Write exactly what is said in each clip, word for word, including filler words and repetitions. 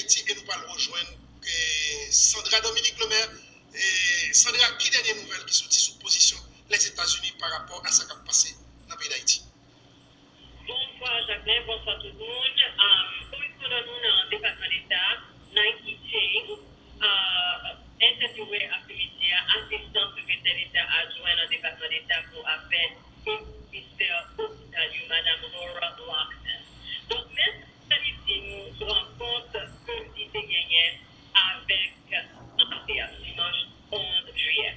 Ayiti e nou pral rejwenn Sandra Dominique Lemaire. Sandra, ki dènye nouvèl ki soti sou pozisyon Lèzetazini pa rapò a sa k ap pase nan peyi Dayiti? Bonswa Jacquelin, bonswa tout moun. Korespondan nou nan Depatman Deta, Nike Ching, entèvyouwe apremidi a Asistan Sekretè Deta Adjwen nan Depatman Deta pou Afè Espesifik Ospital yo, Madanm Laura Loughnane. Donk, mèskredi, nou rankont ke li te genyen avèk, se dimanch onz jiyè.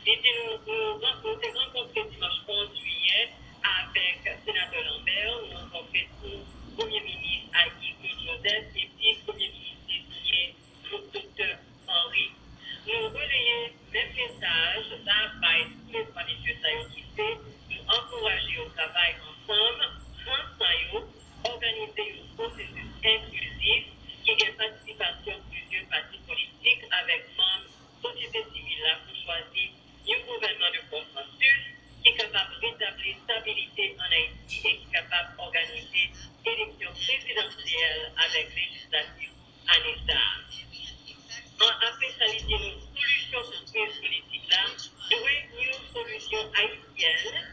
Li di nou, nou, nou te rankontre dimanch onz jiyè avèk Senatè Lambert, nou rankontre tou Premye Minis Guy Claude Joseph epi Premye Minis deziye Doktè Henry. Nou releye menm mesaj la bay tou le twa mesye sa yo ki se nou ankouraje yo travay ansanm, grandman yo, òganize yon pwosesis enklizif ki gen patisipasyon plizyè pati politik avèk manm sosyete sivil la pou chwazi yon gouvènman de konsansis ki kapab retabli estabilite ann Ayiti e ki kapab òganize eleksyon prezidansyèl avèk lejislatif ane sa a. Bon, apre sa, li di nou, solisyon pou kriz politik la dwe yon solisyon ayisyèn,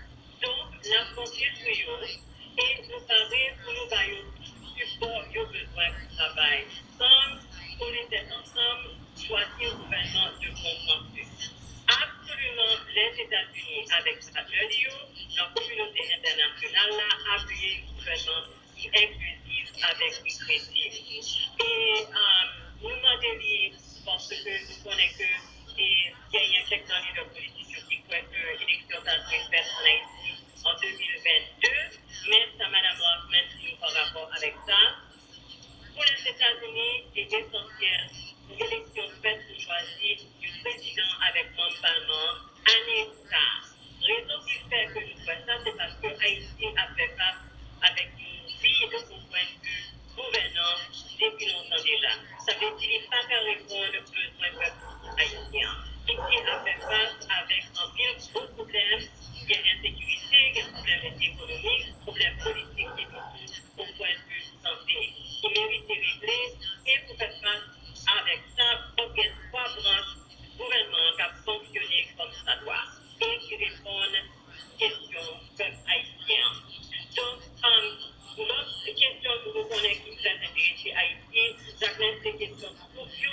donk, n ap konte sou yo e nou pare pou nou ba yo tout sipò yo bezwen pou travay ansanm, kole tèt ansanm, chwazi yon gouvènman de konsansis. Absoliman, Lèzetazini avèk patnè li yo nan kominote entènasyonal la apiye yon gouvènman ki enklizif avèk ki kredib. E nou mande li, paske nou konnen ke genyen kèk nan lidè politik yo ki kwè ke eleksyon ta dwe fèt ann Ayiti an de mil vennde, men sa Madanm Loughnane di nou pa rapò avèk sa. Pou Lèzetazini, li esansyèl pou eleksyon fèt pou chwazi yon prezidan avèk manm palman an ane sa a. Rezon ki fè ke nou kwè sa, se paske Ayiti ap fè fas avèk yon vid o pwennvi gouvènans depi lontan deja. Sa vle di li pa ka reponn bezwen pèp ayisyen an. Ayiti ap fè fas avèk anpil gwo pwoblèm, gen ensekirite, gen pwoblèm ekonomik, pwoblèm politik epi tou o pwennvi sante ki merite regle e pou fè fas avèk sa, fòk gen twa branch gouvènman an k ap fonksyone kòmsadwa e ki reponn kesyon pèp ayisyen an. Donk, lòt kesyon nou konnen ki trè enterese Ayiti, Jacquelin, se kesyon twoup yo.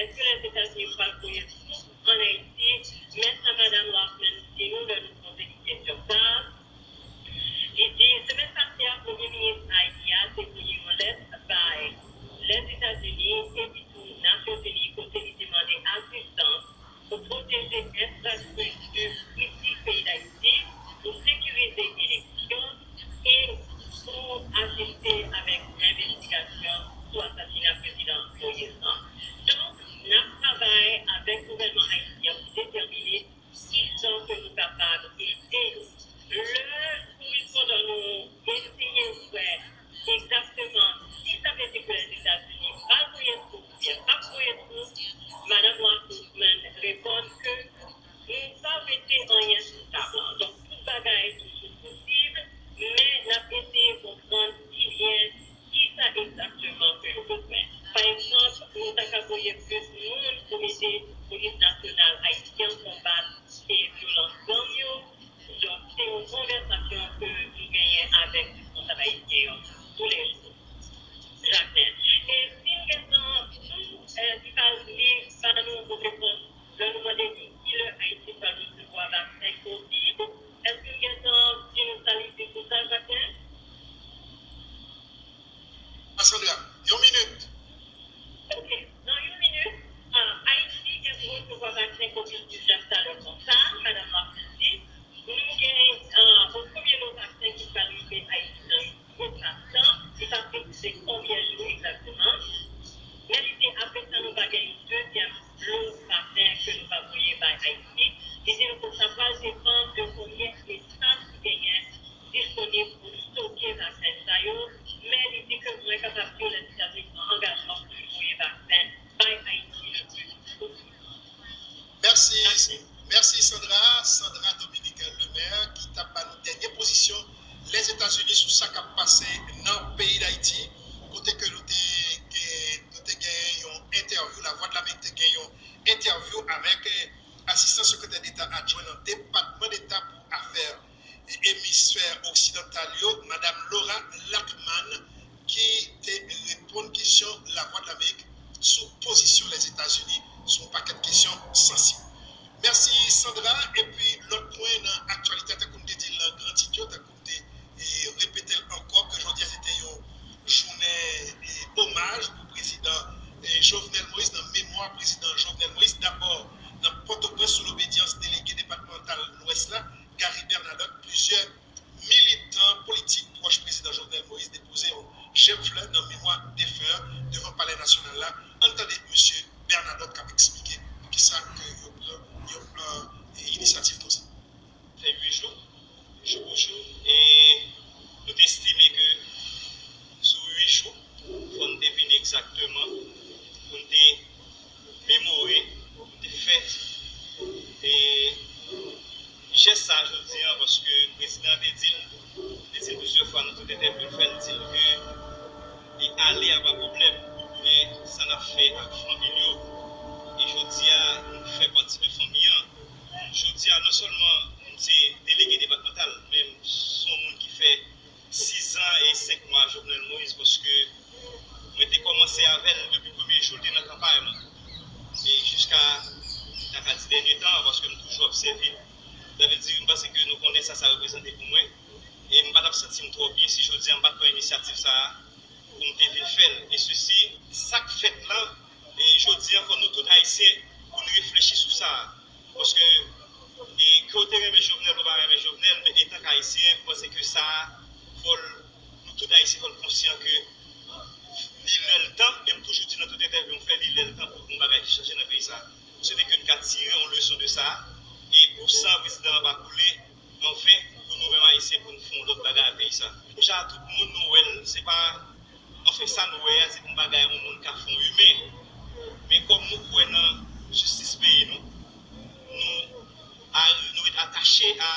Èske Lèzetazini pral voye twoup ann Ayiti? Men sa Madanm Loughnane di nou lè nou poze li kesyon sa a. Li di, semèn pase a, Premye Minis Ayiti a te voye yon lèt bay Lèzetazini epi tou Nasyonzini kote li te mande asistans pou pwoteje enfrastrikti kritik peyi Dayiti, pou sekirize eleksyon e pou asiste avèk envestigasyon sou asasina Prezidan Moïse lan. Donk, n ap travay avèk gouvènman ayisyen pou detèmine kijan ke nou kapab ede yo. Lè korespondan nou eseye wè egzakteman si sa vle di ke Lèzetazini pral voye twoup oubyen p ap voye twoup, Madanm Loughnane reponn ke nou pa wete anyen sou tab lan. Donk, tout bagay toujou posib, men n ap eseye konprann pi byen kisa egzakteman ke yo bezwen. Pa egzanp, nou ta ka voye plis moun pou ede Polis Nasyonal Ayisyen konbat e vyolans gang yo. Donk, se yon konvèsasyon ke nou genyen avèk responsab ayisyen yo toulejou. Jacquelin. E si n gentan tou, eh, li pa, li pa nou yon repons lè nou mande li kilè Ayiti pral resevwa vaksen Covid. Èske n gentan di nou sa li di sou sa, Jacquelin? Sandra, yon minit. Ok, nan yon minit, ah, Ayiti gen pou resevwa vaksen Covid diznèf talè konsa, Madanm Loughnane di. Nou gen, ah, yon premye lo vaksen ki pral rive Ayiti nan yon gwo laps tan. Li pa presize konbyen jou egzakteman. Men li di apre sa, nou va gen yon dezyèm lo vaksen ke nou va voye bay Ayiti. Li di nou ke sa pral depann de konbyen espas ki genyen disponib pou stoke vaksen sa yo, men li di ke mwen kapab di w Lèzetazini pran Depatman Deta pou Afè Emisfè Oksidantal yo, Madam Laura Lachman, ki te reponn kesyon Lavwadlamerik sou pozisyon Lèzetazini sou yon pakèt kesyon sansib. Mèsi Sandra. Epi lòt pwen nan aktyalite, tankou m te di l nan gran tit yo, tankou m te e, repete l ankò ke jodi a se te yon jounen e, omaj pou prezidan e, Jovenel Moïse, nan memwa prezidan Jovenel Moïse, dabò nan Pòtoprens sou lobedyans delege depatmantal Lwès la, Gary Bernadotte, plizyè militan politik pwòch prezidan Jovenel Moïse depoze yon jenn flè nan memwa defen an devan Palè Nasyonal la. Ann tande Mesye Bernadotte k ap eksplike poukisa ke yo pran yon e, inisyativ konsa. Fè uit jou, jou pou jou, e nou te estime ke sou uit jou, fò n te vini egzakteman pou n te memore, pou n te fè e jès sa a jodi a, paske prezidan an te di l, li te di l plizyè fwa nan tout entèvyou l fè, l di l ke li ale a pa pwoblèm, men sa n ap fè ak fanmi l yo. E jodi a, nou fè pati de fanmi an. Jodi a, non sèlman m se delege depatmantal, men m se yon moun ki fè sizan e senk mwa Jovenel Moïse, paske mwen te kòmanse avè l depi premye jou l te nan kanpay lan. E jiska, ta ka di, dènye tan an, paske m toujou ap sèvi l. Sa vle di, m panse ke nou konnen sa sa reprezante pou mwen. E m pa t ap santi m twò byen si jodi a m pa t pran inisyativ sa a pou m te vin fè l. E sesi, sa k fèt lan, e jodi a, fò nou tout Ayisyen, pou n reflechi sou sa a. Paske, e, ke w te renmen Jovenel, ou pa renmen Jovenel, men etanke Ayisyen, m panse ke sa a, fò l, nou tout Ayisyen, fò n konsyan ke li lè l tan, e m toujou di nan tout entèvyou m fè, li lè l tan pou yon bagay ki chanje nan peyi sa a. M swete ke n ka tire yon leson de sa a, e pou san prezidan an pa koule an ven pou nou menm Ayisyen, pou n fè yon lòt bagay a peyi sa a. Deja, tout moun nou wè l, se pa, anfen, sa nou wè a, se yon bagay yon moun ka fè yon imen. Men kòm nou kwè nan jistis peyi nou, nou, a, nou ret atache a,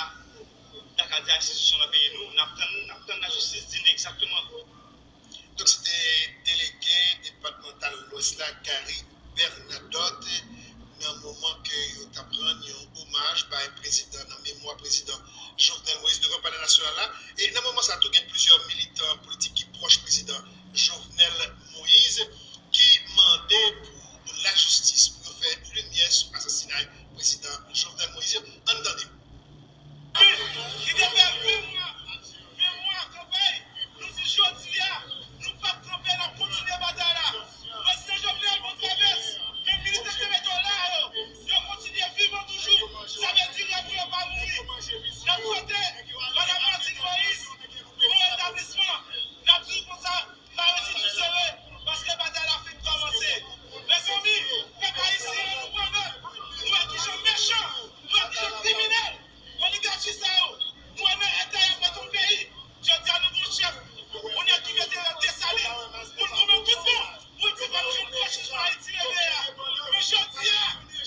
ta ka di, a enstitisyon nan peyi nou, n ap tann, n ap tann lajistis di n egzakteman. Donk, se te delege depatmantal Lwès la, Gary Bernadotte, nan moman ke yo t ap rann yon omaj bay prezidan, nan memwa prezidan Jovenel Moïse devan Palè Nasyonal la. E nan moman sa a tou, gen plizyè militan politik ki pwòch prezidan Jovenel Moïse ki mande pou lajistis, pou yo fè limyè sou asasinay prezidan Jovenel Moïse. Ann tande. Li te fè ven mwa, ven mwa kanpay. Nou di jodi a, nou p ap kanpe, n ap kontinye batay la. Prezidan Jovenel, Pòtoprens, menm militè ki te mete w la a yo, yo kontinye vivan toujou. Sa vle di lè pou yo pa mouri. N ap swete Madanm Martine Moïse bon retablisman. N ap di w konsa, pa rete tou sere, paske batay la fenk kòmanse. Mezanmi, pèp ayisyen an, nou pran nòt. Nou wè kijan mechan, nou wè kijan kriminèl, oligachi sa yo, nou wè nan eta y ap mete yon peyi. Jodi a, nou gon chèf, yon nèg ki mete Desalin, pou l goumen tout bon, pou l di fò nou jwenn vrè chanjman Ayiti reve a. Men jodi a,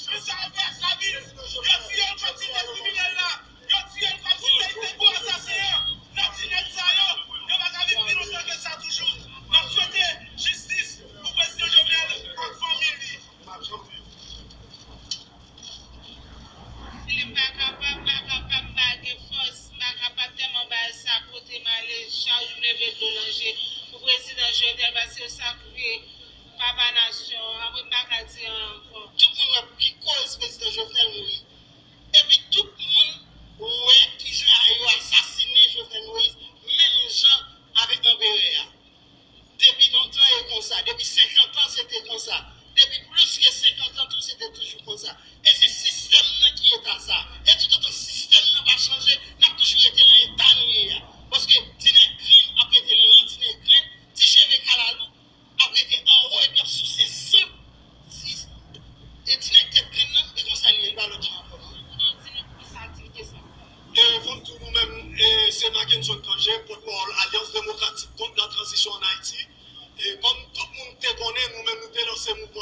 men sa yo fè ak lavi n. Yo tiye yon kantite kriminèl la. Yo tiye l kòmsi se li te gwo asasen an. N ap di nèg sa yo, yo pa ka viv pi lontan ke sa toujou. N ap swete jistis pou prezidan Jovenel ak fanmi li. Si m pa kapab, m pa kapab, m pa gen fòs, m pa kapab tèlman bagay sa kote m ale, chak jou m leve dlo nan je pou prezidan Jovenel, paske yo sakriye papa nasyon an, mwen m pa ka di anyen ankò. Tout moun wè pou ki koz prezidan Jovenel mouri. Epi tout moun wè kijan yo asasinen Jovenel Moïse, menm jan avèk anperè a. Depi lontan e konsa, depi senkant an se te konsa, depi plis ke senkant an tou se te toujou konsa. E se sistèm nan ki eta sa. E toutotan sistèm nan pa chanje, n ap toujou rete nan eta nou ye a. Paske ti nèg grenn ap rete nan ran, ti nèg grenn, ti cheve kalalou ap rete anwo epi ap souse san ti, e ti nèg tèt grenn nan, e konsa li ye, li pa lòt jan ankò non. Ou nan di nou poukisa aktivite sa? E, fò m di w, nou menm, e, se Mackenson Cangé, pòtpawòl Alliance Démocratique contre la Transition en Haïti. E kòm tout moun te konnen, nou menm nou te lanse mouvman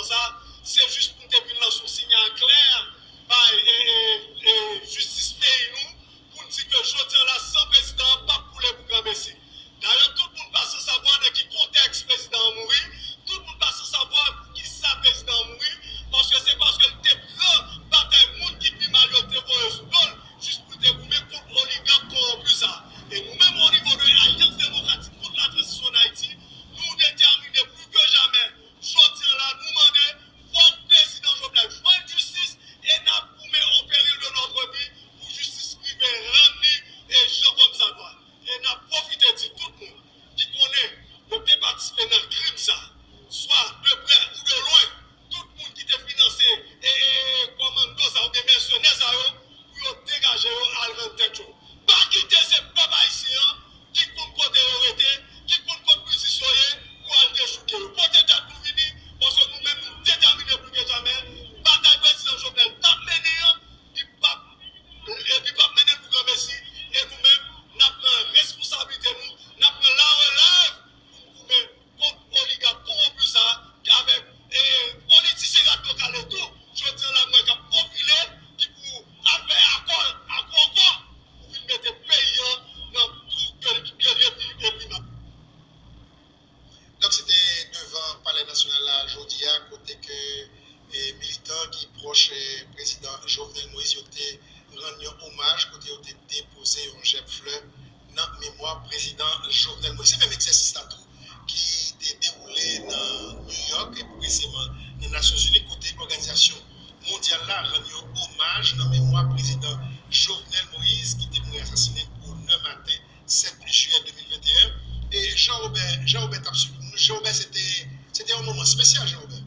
Prezidan Jovenel Moïse, yo te rann yon omaj kote yo te depoze yon jèb flè nan memwa Prezidan Jovenel Moïse. Se menm egzèsis la tou ki te dewoule nan New York, e pi presizeman nan Nasyonzini, kote òganizasyon mondyal la rann yon omaj nan memwa Prezidan Jovenel Moïse, ki te mouri asasinen onè maten sèt jiyè de mil venteyen. E Jean Robert, Jean Robert t ap swiv nou. Jean Robert, se te, se te yon moman espesyal, Jean Robert.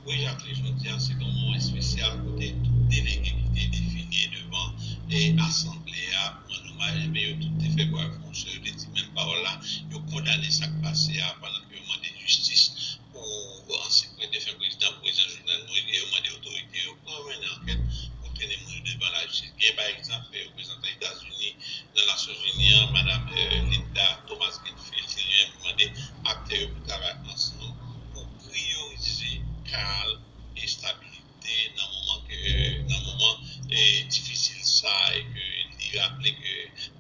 Wi, Jacques, jodi a se te yon moman espesyal kote tout delege ki te defile devan e asanble a pou rann omaj, ebyen, yo tout te fè bravou, yo te di menm pawòl la, yo kondane sa k pase a, pandan ke yo mande jistis pou ansyen pre-, defen prezidan, prezidan Jovenel Moïse, e yo mande otorite yo pou yo mennen ankèt pou trennen moun yo devan lajistis. Gen, pa egzanp, reprezantan Etazini nan Nasyonzini an, Madam, eh, Linda Thomas-Greenfield, te li menm mande aktè yo pou travay ansanm pou priyorize kalm e estabilite nan moman ke, nan moman, eh, difisil sa a, e ke li raple ke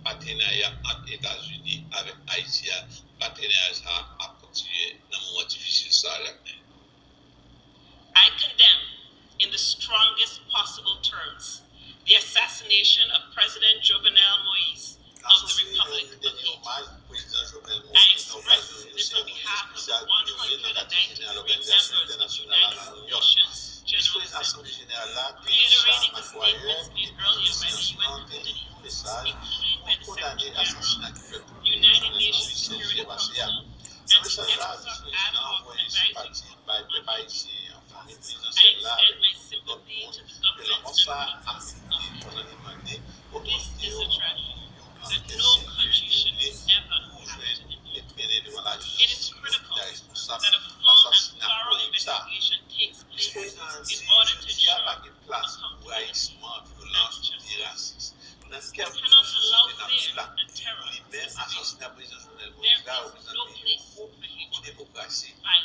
patenarya ant Etazini avèk Ayiti a, patenarya sa a ap kontinye nan moman difisil sa a, Jacqueline. I condemn, in the strongest possible terms, the assassination of President Jovenel Moïse of the Republic of Haiti. I express this on behalf of the one hundred ninety-three members of the United Nations General Assembly, reiterating the statements made earlier by the U N community, including by the Secretary General, United Nations Security Council, and the ECOSOC ad hoc advisory group. I extend my sympathy to the government's Republic of Haiti. This is a tragedy that no country should ever have to endure. It is critical that a full and thorough investigation takes place in order to show a complete picture. We cannot allow fear and terror to prevail. There is no place for hatred,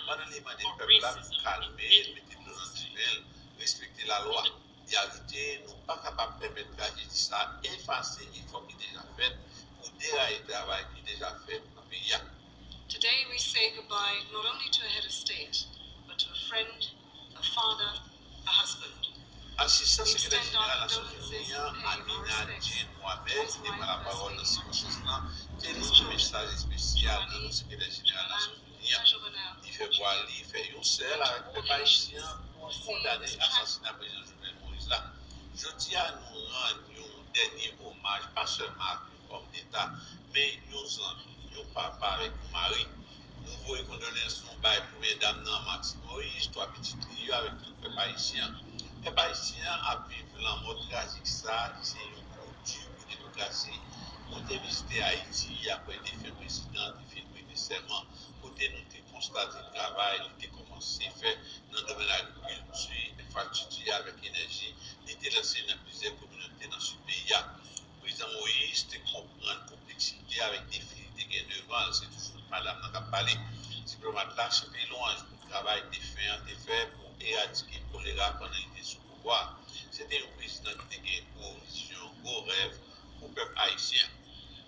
violence, or racism in any form. Li ajoute, nou pa kapab pèmèt trajedi sa a efase efò ki deja fèt pou deraye travay ki deja fèt nan peyi a. Today we say goodbye not only to a head of state, but to a friend, a father, a husband. Asistan Sekretè Jeneral Nasyonzini an, Amina J. Mohamed, ki te pran lapawòl nan sikonstans lan, te li yon mesaj espesyal nan non Sekretè Jeneral Nasyonzini an. Li fè vwa li fè yon sèl avèk pèp ayisyen an pou kondane asasina Prezidan Jovenel Moïse la. Jodi a, nou rann yon dènye omaj, pa sèlman ak yon òm deta, men yon zanmi, yon papa avèk yon mari. Nou voye kondoleyans nou bay premyè dam nan, Martine Moïse, twa pitit li yo avèk tout pèp ayisyen an. Pèp ayisyen an ap viv lanmò trajik sa a, ki se yon kou di pou demokrasi. Mwen te vizite Ayiti apre defen prezidan te fin prete sèman, kote nou te konstate travay li te kòmanse fè nan domèn agrikilti, enfrastrikti avèk enèji li te lanse nan plizyè kominote nan sid peyi a. Prezidan Moïse te konprann konpleksite avèk defi li te gen devan l. Se toujou madanm nan k ap pale. Diplomat la chante lwanj pou travay defen an te fè pou eradike kolera pandan li te sou pouvwa. Se te yon prezidan ki te gen gwo vizyon, gwo rèv pou pèp ayisyen an.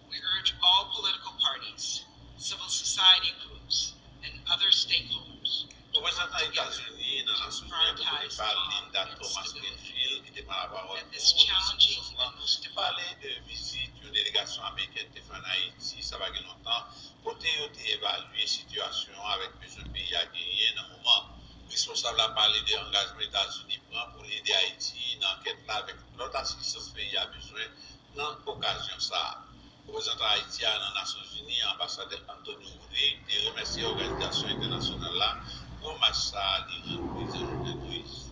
We urge all political parties, civil society groups, and other stakeholders to work together to prioritize calm and stability at this challenging and most difficult moment. Prezidan Etazini nan Nasyonzini an, Amina J. Mohamed, ki te pran lapawòl pou sikonstans lan, pale de vizit yon delegasyon amerikèn te fè ann Ayiti, sa pa gen lontan, kote yo te evalye sitiyasyon an avèk bezwen peyi a genyen nan moman. Responsab la pale de angajman Etazini pran pou l ede Ayiti nan ankèt la avèk lòt asistans peyi a bezwen nan okazyon sa a. Reprezantan Ayiti a nan Nasyonzini an, Anbasadè Antonio Rodrigue, te remèsye òganizasyon entènasyonal la pou omaj sa a li rann Prezidan Jovenel Moïse.